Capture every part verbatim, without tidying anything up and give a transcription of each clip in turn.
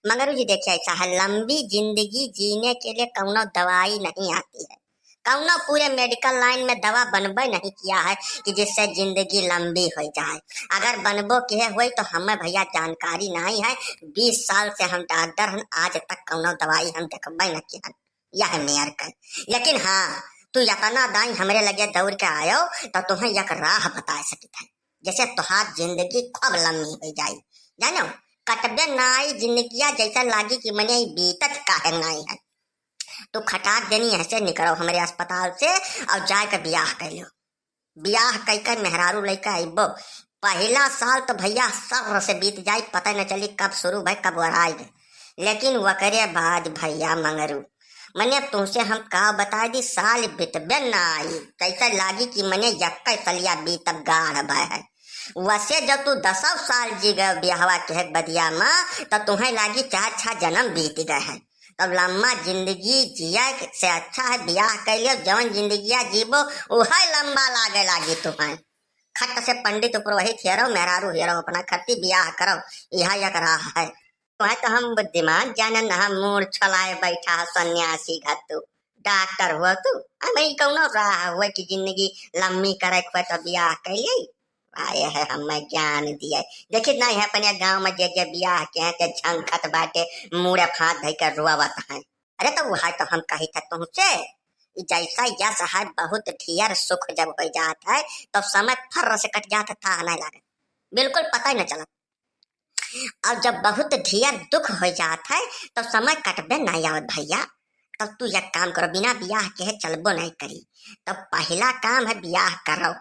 मंगरू जी, देखिए, ऐसा है, लंबी जिंदगी जीने के लिए कौनो दवाई नहीं आती है, कौनो पूरे medical line में दवा बनबे नहीं किया है कि जिससे जिंदगी लंबी हो जाए। अगर बनबो किहे होई तो हमें, भैया, जानकारी नहीं है। बीस साल से हम डॉक्टर हन, आज तक कौनो दवाई हम देखबे न किहन, यह मेयर के। लेकिन हाँ, तू यतना दाई हमरे लगे दौड़ के आयो तो तुम्हें एक राह बता सकित है, जैसे तोहार जिंदगी खूब लम्बी हो जाई। जानो, कटबे नाई जिंदगिया, जैसा लागी कि मने ई बीतत काहे नाई है। तू खटाक देनी ऐसे निकलो हमरे अस्पताल से और जाए के बियाह कर लो। बियाह कई के मेहरारू लइके अइबो, पहिला साल तो भैया सर से बीत जाई, पता न चली कब शुरू भई, कब ओराई गए। लेकिन वकरे बाद भैया मंगरू, मने अब तुमसे हम का बताई दी, साल बीतबे ना आई, कैसे लागी कि मने यक्के सलिया बीतब गाढ़ भय है। वसे जब तू दसौ साल जी गए बियाहवा के बदिया मा, तो तुम्हें लागी चार छह जन्म बीत गए हैं। तब लम्बा जिंदगी जिया से अच्छा है बियाह कर लियो, जौन जिंदगिया जीबो उहे लम्बा लागे लागी तुम्हें। खट से पंडित पुरोहित हेरो, मेहरारू हेरो, अपना खट्टी बियाह करो, यह एक राह है। वह तो हम बुद्धिमान जानन, हम मूड़ छलाए बैठा है सन्यासी घत्तू। डॉक्टर हुआ तू, अब ई कौनो राह हुआ कि जिंदगी लम्बी करे के हुआ तो बियाह कर ले। आए है हमें ज्ञान दिए। देखित ना है अपने गाँव में जे जे बियाह के हैं, जे झंखत बाटे, मूड़े फाँद धइ के रोवत हैं। अरे तो वह तो हम कही था तुमसे, ई जैसा यश है, बहुत ढेर सुख जब हो जात है, तो समय फर्र से कट जात है, थाह नहीं लागत, बिल्कुल पता ही न चलत। और जब बहुत ढेर दुख हो जात है, तो समय कटबे नहीं आवत भैया। तब तू एक काम करो, बिना बियाह के है चलबो नहीं करी। तब पहला काम है बियाह करो,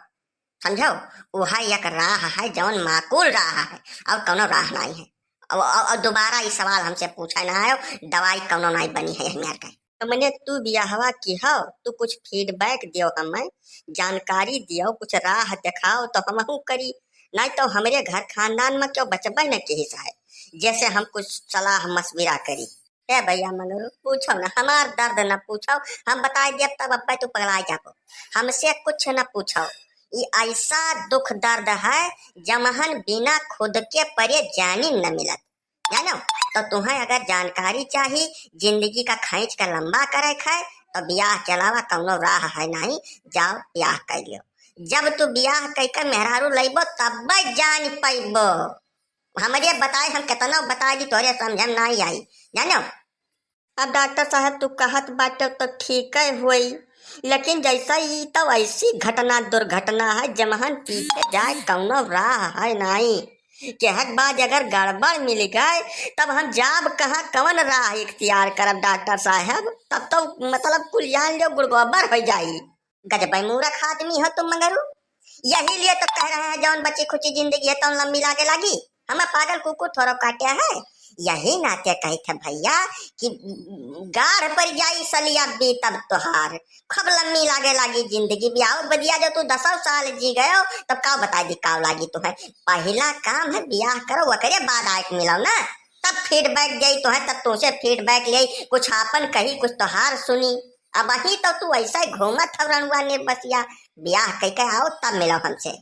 समझो, वह एक राह है, जौन माकूल राह है, और कौनो राह नहीं है। और, और, और दोबारा ई सवाल हमसे पूछा ना आयो, दवाई कौनो नहीं बनी है हमार का। तो मने तू बियाहवा की हो, तू कुछ feedback दियो हमें, जानकारी दियो, कुछ राह दिखाओ तो हमहू करी, नहीं तो हमरे घर खानदान में क्यों बचबे न किहिस है, जैसे हम कुछ सलाह मशविरा करी। हे भैया मंगरू, पूछो ना, हमार दर्द न पूछो, हम बताए देब तब अब्बे तू पगलाए जाबो। हमसे कुछ न पूछो, ई ऐसा दुख दर्द है, जमहन बिना खुद के परे जानी न मिलत, जानो? तो तुम्हें अगर जानकारी चाही, जिंदगी का खींच के लंबा करे खाए, तो बियाह के अलावा कौनो राह है नहीं, जाओ बियाह कर लियो। जब तू बियाह कई के मेहरारू लइबो, तब जान पैबो। हमरे बताए, हम केतनो बताए दी, तोरे समझ में नहीं आई, जानो? अब डॉक्टर साहब, तू कहत बाटे तो ठीक है होई, लेकिन जैसा ई तो ऐसी घटना दुर्घटना है, जमहन पीछे जाए कौनो राह है नहीं। केहक बाद अगर गड़बड़ मिल गए, तब हम जाब कहाँ, कौन राह इख्तियार करब डॉक्टर साहब? तब तो मतलब कुल जान लो गुड़गोबर हो जाई। गजबै मूरख आदमी हो तुम मंगरू। यही लिए तो कह रहे हैं, जौन बची खुची जिंदगी है, तौन लंबी लागे लागी। हमें पागल कुकुर थोड़ो काटे है। यही नाते कही थे भैया कि गाढ़ पर जाई सलिया बीतब तोहार, खूब लंबी लागे लागी जिंदगी। बियाह बदिया जो तू दसौ साल जी गयो, तब का बता दी का लागी तुम्हें। पहला काम है बियाह करो, ओकरे बाद आए के मिलो ना, तब feedback जाई तुम्हें, तब तुमसे feedback ले, कुछ आपन कही, कुछ तोहार सुनी। अब अही तो तू ऐसा ही घूमत हव रनुआ निर्बसिया, बियाह कह के आओ तब मिलो हमसे।